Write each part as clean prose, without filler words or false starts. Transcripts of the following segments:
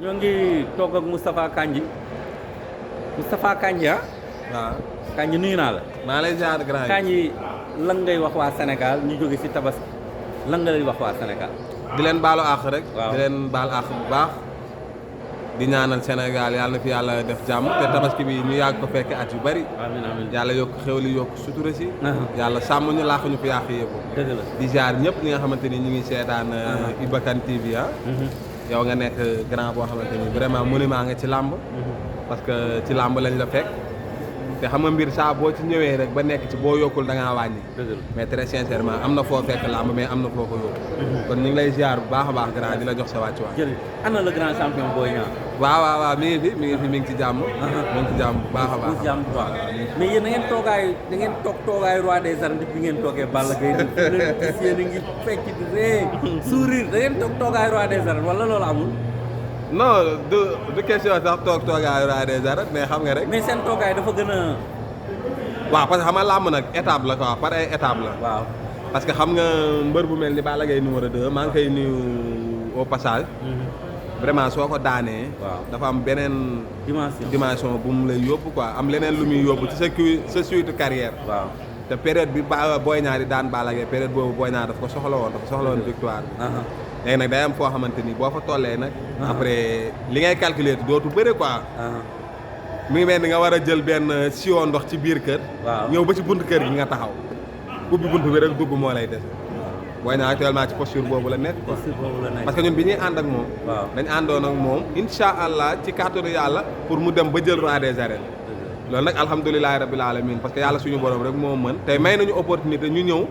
ñoo ngi toog ak Moustapha Kandji Moustapha Kandji ah. waaw Kandji nuyu naa la. maa lay ziar grand yi. Kandji lan ngay wax waa Sénégal ñu jóge ci tabaski lan nga lay wax waa Sénégal. di leen baalu àq rek. waaw di leen baal àq bu baax. di ñaanal Sénégal yàlla na fi yàlla def jàmm te tabaski bi ñu yàgg ko fekke at yu bari. amiin amiin yàlla yokk xéwli yokk sutura si. yàlla sàmm ñu laax ñu fi yàq yëpp. dëgg la di ziar ñëpp ñi nga xamante ni ñu ngi seetaan. Iba Kane TV ah. yow nga nekk grand boo xamante ni vraiment monument nga ci làmb. parce que ci làmb lañ la fekk. te xam nga mbir saa boo ci ñëwee rek ba nekk ci boo yokkul da ngaa wàññi. dëgg la mais très sincèrement am na foo fekk làmb mais am na foo ko yóbbu. kon ñu ngi lay ziar bu baax a baax grand di la jox sa wàccuwaay. jërëjëf ana le grand champion Boy Niang. waaw mi ngi ci jàmm. mi ngi ci jàmm bu baax a baax. jàmm waaw mais yéen da ngeen toog toogaayu roi des arènes bi ngeen toogee Balla Gaye di leen gis yéen a ngi fecc di ree sourire da ngeen toog toogaayu roi des arènes wala loolu amul. non du question sax toogaayu roi des arènes mais xam nga rek. mais seen toogaay dafa gën a. waaw parce que xam nga làmb nag étape la quoi par ay étape la. waaw parce que xam nga mbër bu mel ni Balla Gaye numéro 2 maa ngi koy nuyu au passage. vraiment soo ko daanee. waaw dafa am beneen. dimension bu mu lay yóbbu quoi am leneen lu muy yóbbu ci sa suite carrière. waaw te période bi Boy Niang di daan Balla Gaye période boobu Boy Niang dafa soxla woon victoire bi. léegi nag day am foo xamante ni boo fa tollee nag. après li ngay calculer dootu bëre quoi. mi ngi mel ni nga war a jël benn siwo ndox ci biir kër. ñëw ba ci bunt kër gi nga taxaw. ubbi bunt bi rek dugg moo lay dese. Boy Niang actuellement ci posture boobu la nekk quoi. parce que ñun bi ñuy ànd ak moom. dañ àndoon ak moom incha allah ci kàttanu yàlla pour mu dem ba jël roi des arènes. loolu nag alhamdulilahi rabbil alamin parce que yàlla suñu borom rek moo mën tey may nañu opportunité ñu ñëw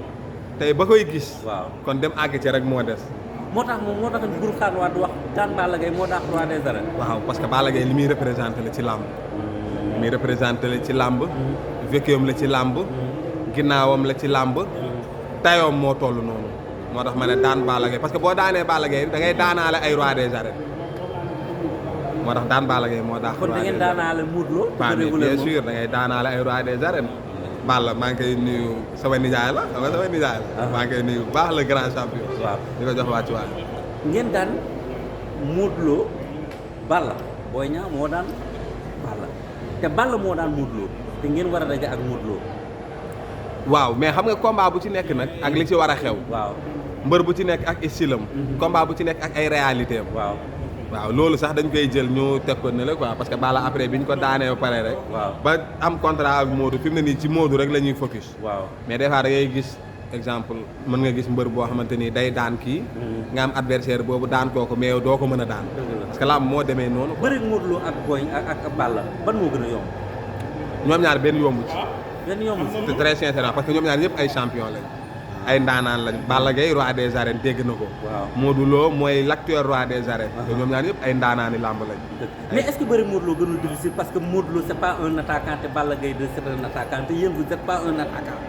tey ba koy gis. kon dem àgg ci rek moo des. moo tax Bour Khane Wade wax daan Balla Gaye moo daax roi des arènes. waaw parce que Balla Gaye li muy représenté la ci làmb. li muy représenté la ci làmb. vécuam la ci làmb. ginnaawam la ci làmb. tayoom moo toll noonu. moo tax ma ne daan Balla Gaye parce que boo daanee Balla Gaye da ngay daanaale ay roi des arènes. moo tax daan Balla Gaye moo daax. kon da ngeen daanaale Modou Lo. bien sûr da ngay daanaale ay roi des arènes. Balla maa ngi koy nuyu sama nijaay la xam nga sama nijaay la. maa ngi koy nuyu bu baax le grand champion. waaw di ko jox wàccu waay. ngeen daan Modou Lo Balla Boy Niang moo daan Balla te Balla moo daan Modou Lo te ngeen war a daje ak Modou Lo. waaw mais xam nga combat bu ci nekk nag ak li ci war a xew. waaw mbër bu ci nekk ak estilam. combat bu ci nekk ak ay réalité am. waaw loolu sax dañ koy jël ñu teg ko ne la quoi parce que Balla après bi ñu ko daanee ba pare rek. ba am contrat ak Modou fi mu ne nii ci Modou rek la ñuy focus. mais des fois da ngay gis exemple mën nga gis mbër boo xamante ni day daan kii. nga am adversaire boobu daan kooku mais yow doo ko mën a daan. parce que làmb moo demee noonu. bëri Modou Lo ak Boy ak Balla ban moo gën a yomb. ñoom ñaar benn yombu ci. benn yombu ci c'est très sincèrement parce que ñoom ñaar ñëpp ay champion lañ. ay ndaanaan lañ Balla Gaye roi des arènes dégg na ko. Modou Lo mooy l'actuel roi des arènes. te ñoom ñaar ñëpp ay ndaanaani làmb lañ. mais est-ce que bëri Modou Lo gënul difficile parce que Modou Lo c'est pas un attaquant te Balla Gaye c'est un attaquant te yéen vous êtes pas un attaquant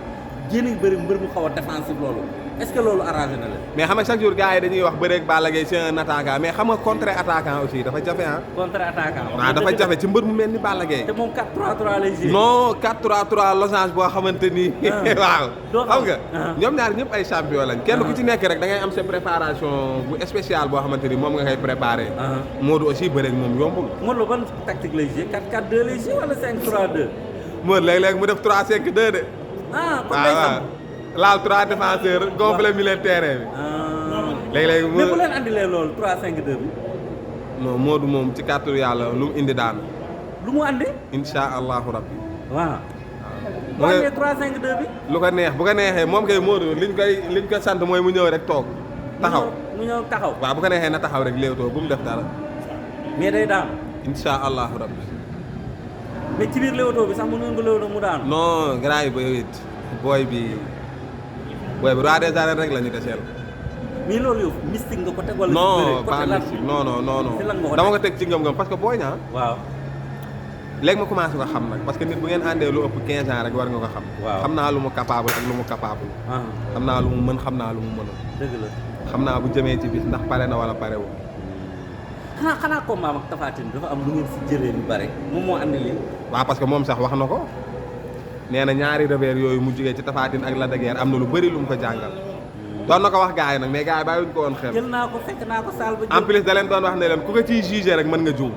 yéen a ngi bëri mbër mu xaw a défensif loolu est-ce que loolu arrangé na leen. mais xam nga chaque jour gars yi dañuy wax bëri ak Balla Gaye c'est un attaquant mais xam nga contre attaquant aussi dafa jafe ah. contre attaquant waaw dafa jafe ci mbër mu mel ni Balla Gaye. te moom 4-3-3 lay jouer. non 4-3-3 losange boo xamante ni. waaw xam nga. ñoom ñaar ñëpp ay champion lañ. kenn ku ci nekk rek da ngay am sa préparation bu spéciale boo xamante ni moom nga koy préparé. Modou aussi bëri ak moom yombul. Modou Lo ban tactique lay jouer 4-4-2 lay jouer wala 5-3-2. Modou léeg-léeg mu def 3-5-2 de. kon day xam laal 3 défenseurs gonfler milieu terrain bi. léeg-léeg mais bu leen andilee loolu 3-5-2 bi. non Modou moom ci kàttu yàlla lu mu indi daan. lu mu andi. incha allahu rabbi. waaw. bu andee 3-5-2 bi. lu ko neex bu ko neexee moom kay Modou liñ ko sant mooy mu ñëw rek toog. taxaw mu ñëw taxaw. waaw bu ko neexee na taxaw rek léewtoo bu mu def dara. mais day daan. incha allahu rabbi. mais ci biir léewtoo bi sax mu ngeen ko léewtoo mu daan. non grand yi ba yow it booy bi roi des arènes rek la ñu deseel. mais loolu yow mystique nga ko teg wala. non pas mystique non. dama ko teg ci ngëm-ngëm parce que Boy Niang. waaw. léegi ma commencé ko xam nag parce que nit bu ngeen àndee lu ëpp 15 ans rek war nga ko xam. xam naa lu mu capable ak lu mu capable. xam naa lu mu mën xam naa lu mu mënul. dëgg la xam naa bu jëmee ci bis ndax pare na wala parewul. xanaa combat ak Tapha Tine dafa am lu ngeen si jëlee lu bare moom moo andi lii. waaw parce que moom sax wax na ko nee na ñaari revers yooyu mu jugee ci Tapha Tine ak Lac de Guiers am na lu bëri lu mu ko jàngal. doon na ko wax gars yi nag mais gars yi bàyyiwuñu ko woon xel. jël naa ko fekk naa ko saal ba. en plus da leen doon wax ne leen ku ko ciy jugé rek mën nga juum.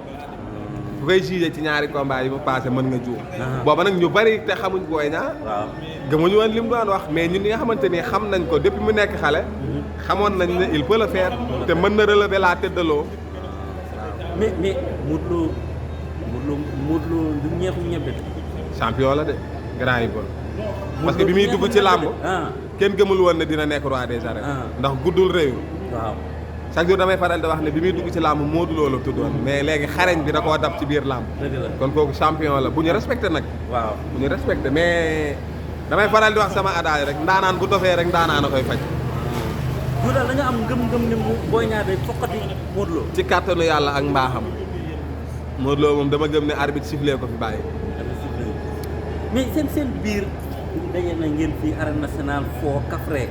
ku koy jugé ci ñaari combat yi mu passé mën nga juum. booba nag ñu bari te xamuñ Boy Niang. waaw gëmuñu woon li mu doon wax mais ñun ñi nga xamante ni xam nañ ko depuis mu nekk xale. xamoon nañ ne il peut le faire. te mën na relever la tête de l'eau. mais Modou Lo du ñeexu ñebe. champion la de grand yi bon. parce que bi muy dugg ci làmb. kenn gëmul woon ne dina nekk roi des arènes. ndax guddul réew. waaw chaque jour damay faral di wax ne bi muy dugg ci làmb Modou Lo la tuddoon mais léegi xareñ bi da koo dab ci biir làmb. dëgg la kon kooku champion la bu ñu respecté nag. waaw bu ñu respecté mais damay faral di wax sama adaay rek ndaanaan bu dofee rek ndaanaan a koy faj. du daal da nga am ngëm-ngëm ne Boy Niang day foqati Modou Lo. ci kàttanu yàlla ak mbaaxam Modou Lo moom dama gëm ne arbitre sifflé ko fi bàyyi. mais seen biir daje na ngeen fii arène nationale foo kafree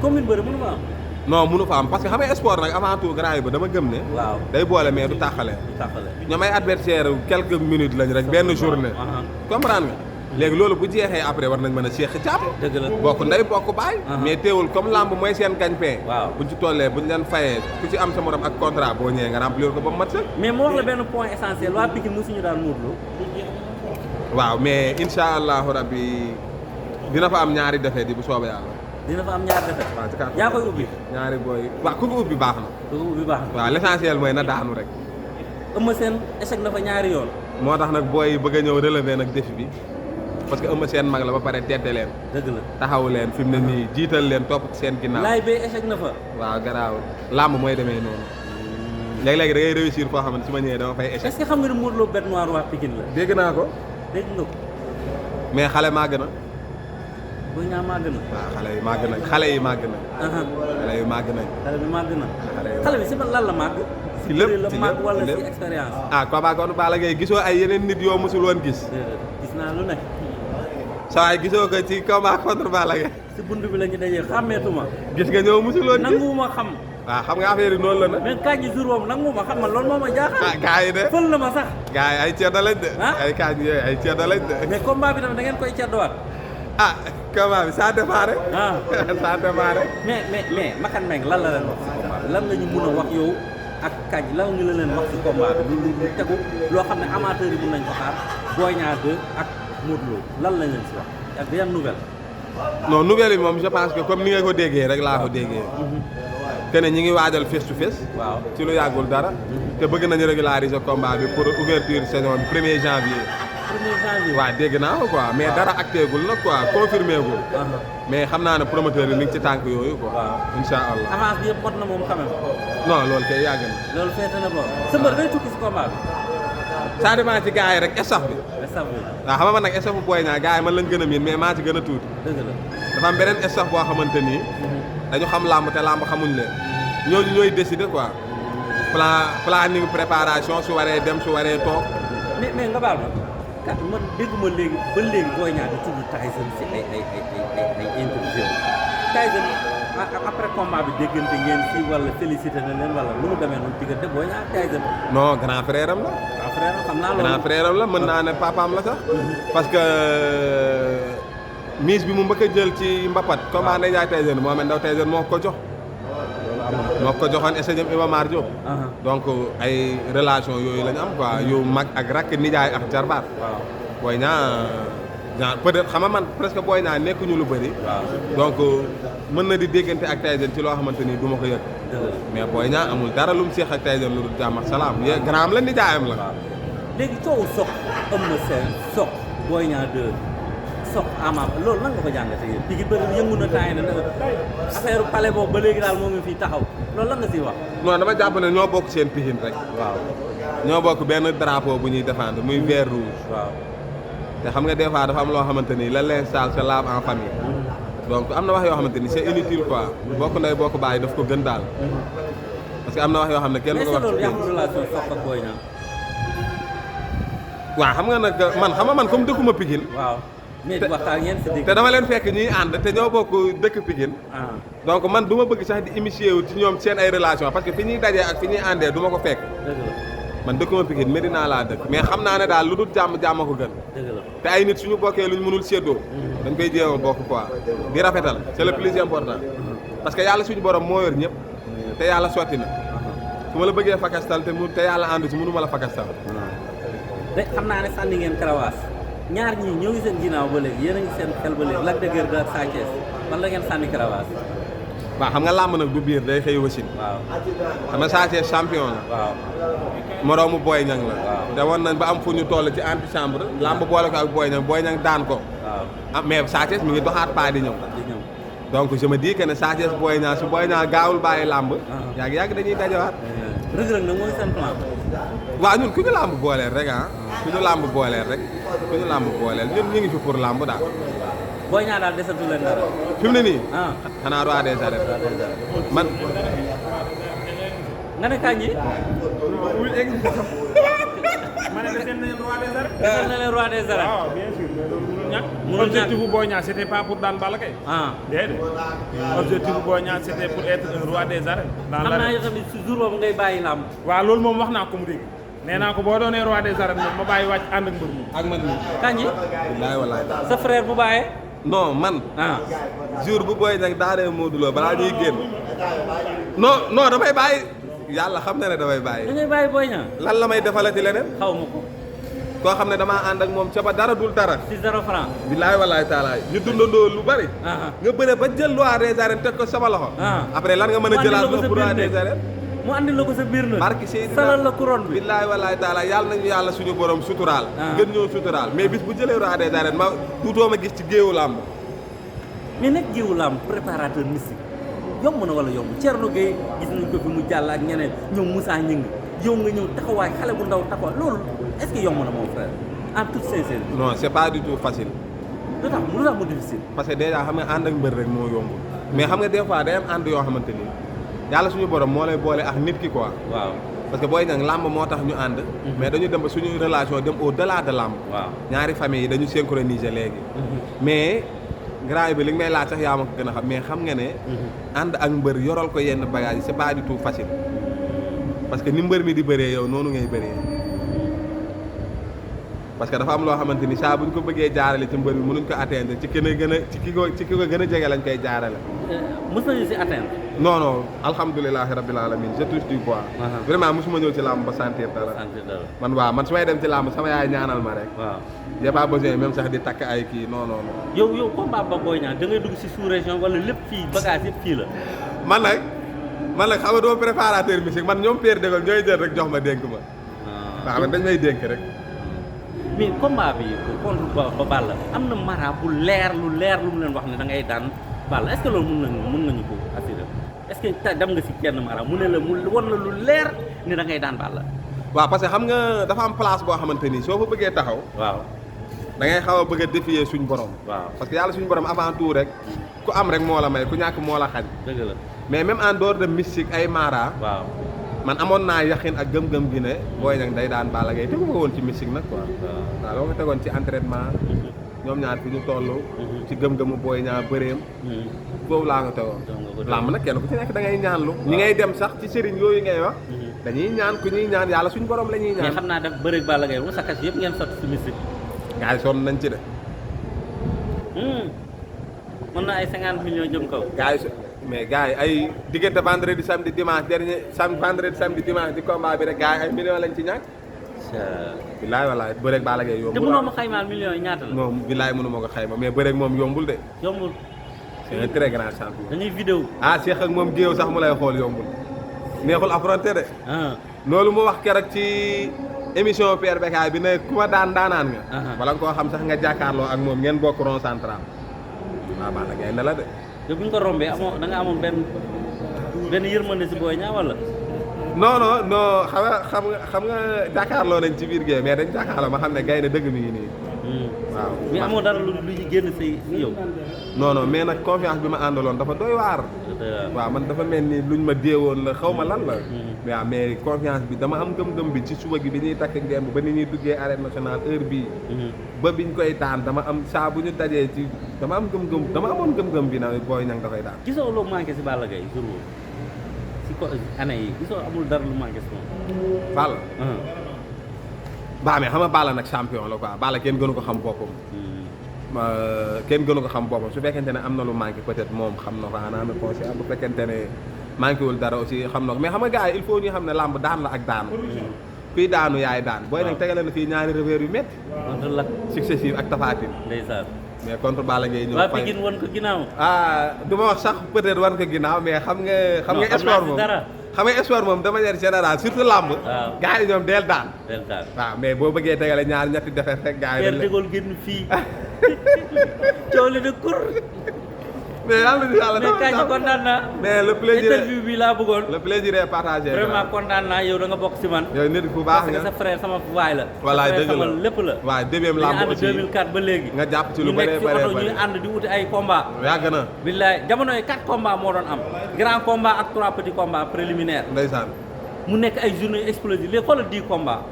commune bëri mënu ma am. non mënu fa am parce que xam nga sport nag avant tout grand yi ba dama gëm ne. waaw day boole mais du tàqale. du tàqale ñoom ay adversaire quelques minutes lañ rek benn journée. comprendre nga léegi loolu bu jeexee après war nañ mën a seex jàmm. dëgg la bokk ndey bokk baay. mais teewul comme lamb mooy seen gagne-pain. waaw buñ ci tollee buñ leen fayee ku ci am sa morom ak contrat boo ñëwee nga remplir ko ba mu mat sax. mais moo wax la benn point essentiel waa Pikine mosuñu daan Modou Lo. waaw mais incha allahu rabbi dina fa am ñaari defet yi bu soobee yàlla. dina fa am ñaari defet. waaw ci kàddu yaa koy ubbi. ñaari booy waaw ku ko ubbi baax na. ku ko ubbi baax na. waaw l'essentiel mooy na daanu rek. Eumeu Sène échec na fa ñaari yoon. moo tax nag booy bëgg a ñëw relever nag défi bi parce que Eumeu Sène mag la ba pare tedde leen. dëgg la taxawu leen fi mu ne nii jiital leen topp seen ginnaaw. laay bee échec na fa. waaw garaaw làmb mooy demee noonu. léegi-léegi da ngay réussir foo xam ne su ma ñëwee dama fay échec. est-ce que xam nga ni Modou Lo bête noire waa Pikine la. dégg naa ko. dégg nga ko. mais xale màgg na. Boy Niang màgg na. waaw xale yi màgg nañ xale yi màgg nañ. xale yi màgg nañ. xale bi màgg na. xale bi si lan la màgg. ci lépp la ci màgg lépp wala ci si lépp. expérience. ah combat kon Balla Gaye gisoo ay yeneen nit yoo mosul woon gis. gis naa lu ne. saa waay gisoo ko ci combat contre Balla Gaye. si bunt bi la ñu dajee xàmmeetuma. gis nga ñëw mosul woon gis. nanguwuma xam. waaw xam nga affaire yi noonu la nag. mais kañ ji jour boobu nanguwuma xam man loolu moo ma jaaxal. ah gars yi de. fël na ma sax. gars yi ay ceddo lañ de. Ah? ay kañ yooyu ay ceddo lañ de. mais combat bi tamit da ngeen koy ceddowaat. ah combat bi ça dépend rek. ah ça dépend rek. mais Makan Mbengue lan la leen wax si combat bi lan la ñu mun a wax yow ak kañ lan nga la leen wax si combat bi lu tegu loo xam ne amateurs yi mun nañ ko xaar Boy Niang 2 ak Modou Lo lan lañ leen si wax ak yan nouvelle. non nouvelle yi moom je pense que comme ni nga ko déggee rek laa ko déggee. que ne ñi ngi waajal face to face. waaw ci lu yàggul dara. te bëgg nañu régulariser combat bi pour ouverture saison bi 1er janvier. 1er janvier. waaw dégg naa ko quoi mais dara acté gul nag quoi confirmé gul. mais xam naa ne promoteur yi ni ngi ci tànk yooyu quoi. waaw incha allah. avance bi yëpp mot na moom quand même. non loolu kay yàgg na. loolu feete na boor sa mbër day tukki si combat bi. ça dépend ci gars yi rek staff bi. staff bi. waaw xam nga man nag staff bu Boy Niang gars yi man lañ gën a miin mais maa ci gën a tuuti. dëgg la. dafa am beneen staff boo xamante ni dañu xam làmb te làmb xamuñ leen ñooñu ñooy décider quoi planning préparation su waree dem su waree toog. mais nga baal ma kat man dégguma léegi ba léegi Boy Niang di tudd Tyson si ay interview Tyson après combat bi déggante ngeen si wala félicité na leen wala lu mu demee noonu diggante Boy Niang Tyson. non grand frère am la. grand frère am xam naa loolu. grand frère am la mën naa ne papaam la sax. parce que mise bi mu mbëkk a jël ci Mbapat. combat Ndeye Ndiaye Tyson Mohamed Ndao Tyson moo ko jox. moo ko joxoon stade Iba Mar Diop. donc ay relation yooyu la ñu am quoi yu mag ak rakk nijaay ak jarbaat. waaw Boy Niang genre peut-être xam nga man presque Boy Niang nekkuñu lu bëri. waaw donc mën na di déggante ak Tyson ci loo xamante ni du ma ko yëg. mais Boy Niang amul dara lu mu seex ak Tyson lu dul jàmm ak salaam yee grand am la nijaayam la. waaw léegi coowu Sokh Eumeu Sène Sokh Boy Niang 2 Sokh Ama loolu nan nga ko jàngatee yéen Pikine bëri yëngu na temps yi ne affaire palais boobu ba léegi daal moo ngi fii taxaw loolu lan nga siy wax. non dama jàpp ne ñoo bokk seen Pikine rek. waaw ñoo bokk benn drapeau bu ñuy défendre muy vert rouge. waaw te xam nga des fois dafa am loo xamante ni la l'instal se lave en famille. donc am na wax yoo xamante ni c'est inutile quoi. bokk ndey bokk bàyyi daf ko gën daal. parce que am na wax yoo xam ne kenn du ko wax. mais est-ce que loolu yàqu relation Sokh ak Boy Niang. waaw xam nga nag man comme dëkkuma Pikine. waaw mais waxtaan ngeen si dégg. te dama leen fekk ñuy ànd te ñoo bokk dëkk Pikine. donc man du ma bëgg sax di initier wu ci ñoom seen ay relation parce que fi ñuy dajee ak fi ñuy àndee du ma ko fekk. dëgg la man dëkkuma Pikine Medina laa dëkk mais xam naa ne daal lu dul jàmm jàmm ko gën. dëgg la te ay nit suñu bokkee luñ mënul séddoo. dañ koy jéem a bokk quoi di rafetal c'est le plus important. parce que yàlla suñu borom moo yor ñëpp te yàlla sotti na su ma la bëggee fakastal te yàlla ànd ci mënu ma la fakastal de xam naa ne sànni ngeen karawaas ñaar ñii ñoo ngi seen ginnaaw ba léegi yéen a ngi seen xel ba léegi Lac de Guiers 2 ak Sa Thiès man la ngeen sànni karawaas waaw xam nga làmb nag du biir day xëy wasin waaw xam nga Sa Thiès champion la waaw moroomu Boy Niang la waaw te woon nañ ba am fu ñu toll ci antichambre làmb boole ko ak Boy Niang daan ko waaw ah mais Sa Thiès mi ngi doxaat paa di ñëw di ñëw donc je me dis que ne Sa Thiès Boy Niang su Boy Niang gaawul bàyyi làmb yàgg dañuy dajawaat Reug Reug nag mooy seen plan waaw ñun ku ñu làmb booleel rek ku ñu làmb booleel rek ku ñu làmb booleel ñun ñu ngi fi pour làmb daal Boy Niang daal desatu leen dara fi mu ne nii ah xanaa roi des arènes man nga ne kañ yi ma ne deseen nañu roi des arènes. desal na leen roi des arènes waaw bien sûr mais loolu mënul ñàkk. Mënul objectif ñàkk. bu Boy Niang c'était pas pour daan Balla Gaye. ah déedéet. objectif bu Boy Niang c'était pour être un roi des arènes. dans xam naa l'arène. yow tamit si jour boobu ngay bàyyi làmb waaw loolu moom wax naa ko mu dégg. nee naa ko boo doonee roi des arènes moom ma bàyyi wàcc ànd ak mbër mi. ak man mi kañ yi bilaay walaay sa frère bu bàyyee non man ah jour bu Boy Niang daanee Modou Lo balaa ñuy génn non damay bàyyi yàlla xam na ne damay da bàyyi ngay bàyyi Boy Niang lan la may defalati leneen xaw ma ko koo xam ne damaa ànd ak moom ca ba dara dul dara si 0 franc bilaay walaay taalaay ñu dundandoo lu bari ah nga bëre ba jël roi des arènes teg ko sama loxo ah après lan nga mën a jëlaat ba pour roi des arènes mu andil la ko sa biir na barki Seydina salal la couronne bi billaay walaay taala yàlla nañu yàlla suñu borom suturaal Ah. gën ñoo suturaal mais bis bu jëlee roi des arènes ma tuutoo ma gis ci géewu làmb mais nag jiwu làmb préparateur mystique yomb na wala yomb Thierno Gueye gis nañ ko fi mu jàll ak ñeneen ñoom Moussa Gningue yow nga ñëw taxawaay xale bu ndaw taxawaay loolu est-ce que yomb na mon frère en toute sincérité non c'est pas du tout facile lu tax mu difficile parce que déjà xam nga ànd ak mbër rek moo yombul mais xam nga des fois day am ànd yoo xamante ni yàlla suñu borom moo lay boole ak nit ki quoi waaw parce que Boy Niang làmb moo tax ñu ànd mais dañu dem ba suñu relation dem au delà de làmb waaw ñaari famille yi dañu synchroniser léegi mais grand bi li nga may laaj sax yaa ma ko gën a xam mais xam nga ne ànd ak mbër yoral ko yenn bagage yi c'est pas du tout facile parce que ni mbër mi di bëree yow noonu ngay bëree parce que dafa am loo xamante ni saa bu ñu ko bëggee jaarale ci mbër bi mënuñ ko atteindre ci kenn gën a ci ki ko gën a jege lañ koy jaarale mës nañu si atteindre non alhamdulilahi rabbil alamin je touche du bois vraiment mosuma ñëw ci làmb ba sentir dara sant dara man waaw man su may dem ci làmb sama yaay ñaanal ma rek waaw y a pas besoin même sax di takk ay kii non non non yow combat ba Boy Niang da ngay dugg si sous région wala lépp fii bagage yëpp fii la man nag xam nga doo préparateur musique man ñoom Pierre Dégol ñooy jël rek jox ma dénk ma waaw man dañ may dénk rek mais combat bi contre ba Balla am na mara bu leer lu mu leen wax ne da ngay daan Balla est-ce que loolu mën nañu ko assurer est-ce que dem nga si kenn mara mu ne la mu wan la lu leer ni da ngay daan Balla waaw parce que xam nga dafa am place boo xamante ni soo fa bëggee taxaw waaw da ngay xaw a bëgg a défier suñ borom waaw parce que yàlla suñ borom avant tout rek ku am rek moo la may ku ñàkk moo la xañ dëgg la mais même en dehors de mystique ay mara waaw man amoon naa yaqin ak gëm-gëm gi ne Boy Niang day daan Balla Gaye tegu ma woon ci mystique nag quoi waaw loo ko tegoon ci entraînement ñoom ñaar fi ñu toll ci gëm-gëmu Boy Niang bëreem boobu laa nga tegoon làmb nag kenn ku ci nekk da ngay ñaanlu ñi ngay dem sax ci sëriñ yooyu ngay wax dañuy ñaan ku ñuy ñaan yàlla suñ borom la ñuy mais ñaan xam naa def bëreeg Balla Gaye bu sakas yëpp ngeen sotti si mystique gars yi sonn nañ ci de mën na ay 50 millions jëm kaw gars yi mais gars yi ay diggante vendredi samedi dimanche dernier vendredi samedi dimanche di combat bi rek gars yi ay millions lañ ci ñàkk bilaay walaay bëreeg Balla Gaye te yombul mënoo ma xaymaal millions yi ñaata la moom bilaay mënu ma ko xayma mais bëreeg moom yombul de yombul c'est un très grand champion dañuy vidéo ah Cheikh ak moom géew sax mu lay xool yombul neexul affronté de loolu mu wax keroog ci émission Père Bécaye bi ne ku ma daanaan nga wala nga koo xam sax nga jàkkaarloo ak moom ngeen bokk rond central waaw Balla Gaye ne la de te bu ñu ko rombee amoo da nga amoon benn yërmande si Boy Niang wala non xam nga jàkkaarloo nañ ci biir géew mais dañ jàkkaarloo ma xam ne gay ne dëgg mi ngi nii waaw mais amoo dara lu génn si yow non mais nag confiance bi ma àndaloon dafa doy waar waaw man dafa mel ni luñ ma déewoon la xaw ma lan la waaw mais confiance bi dama am gëm-gëm bi ci suba gi bi ñuy takk ngemb ba ni ñuy duggee arène nationale heure bii ba biñ koy daan dama am saa bu ñu dajee ci dama amoon gëm-gëm bi na Boy Niang da koy daan gisoo loo manqué si Balla Gaye jour boobu si ko année yi gisoo amul dara lu manqué si moom Balla mais xam nga Balla nag champion la quoi Balla kenn gënu ko xam boppam kenn gënu ko xam boppam su fekkente ne am na lu manqué peut-être moom xam na ko ana na conscient bu fekkente ne manqué wul dara aussi xam na ko mais xam nga gars yi il faut ñu xam ne làmb daan la ak daanu kuy daanu yaay daan booy nag tegale na fii ñaari revers yu métti contre la successif ak Tapha Tine ndeysaan mais contre Balla Gaye ñëw waa Pikine wan ko ginnaaw du ma wax sax peut-être wan ko ginnaaw mais xam nga sport moom xam nga sport moom de manière générale surtout làmb gars yi ñoom deel daan waaw mais boo bëggee tegale ñaar ñetti defet rek gars yi dégol génn fii coow li de kur mais yàlla na yàlla mais kañ kontaan naa mais le plaisir interview bi laa bëggoon le plaisir est partagé vraiment kontaan naa yow da nga bokk si man yow nit bu baax nga sa frère sama waay la voilà dëgg la sama lépp la waaw deuxième lamb aussi 2004 ba léegi nga jàpp ci lu bëree bëri ñuy ànd di wuti ay combat yàgg na billaay jamono yi 4 combats moo doon am grand combat ak 3 petits combats préliminaires ndeysaan mu nekk ay journée explosive léegi xoolal 10 combats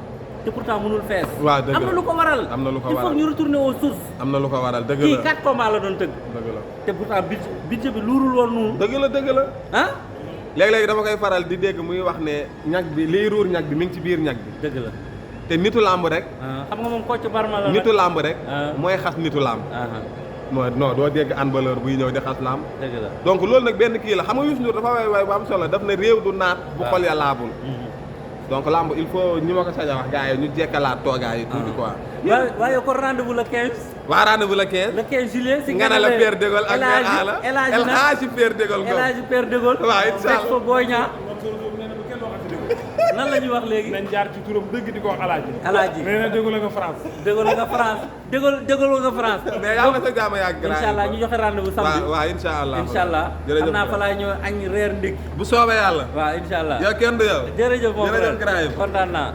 te pourtant mënul fees waaw dëgg la am na lu ko waral am na lu ko il waral faut ñu retourner aux sources am na lu ko waral dëgg la kii 4 combats la doon tëgg dëgg la te pourtant budget bi luurul woon noonu dëgg la ah léeg-léegi dama koy faral di dégg muy wax ne ñag bi liy ruur ñag bi mi ngi ci biir ñag bi dëgg la te nitu làmb rek xam nga moom Kocc Barma la nitu làmb rek mooy xas nitu làmb non doo dégg handballeur buy ñëw di xas làmb dëgg la donc loolu nag benn kii la xam nga Youssou Ndour dafa waay bu am solo daf ne réew du naat bu xol ya laabul donc lamb il faut ñi ma ko sañ a wax gars yi ñu jekkalaat toogaay yi tuuti quoi. waaye kon rendez-vous le 15. waa rendez-vous le 15. le 15 juillet si nga ne la Père de Gaulle ak Mère Ala El Hadji Père de Gaulle El Hadji Père de Gaulle. waaw incha allah fekk fa Boy Niang. lan la ñuy wax léegi. nañ jaar ci turam dëgg di ko wax Alaaji. Alaaji nee na déglu nga France. déglu nga France déglu nga France. mais yàlla na sa jàmm yàgg. incha allah ñu joxe rendez-vous samedi. waaw incha allah. incha allah xam naa fa laay ñëw añ reer ndékki. bu soobee yàlla. waaw incha allah yow kenn du yow. jërëjëf moom jërëjëf kontaan naa.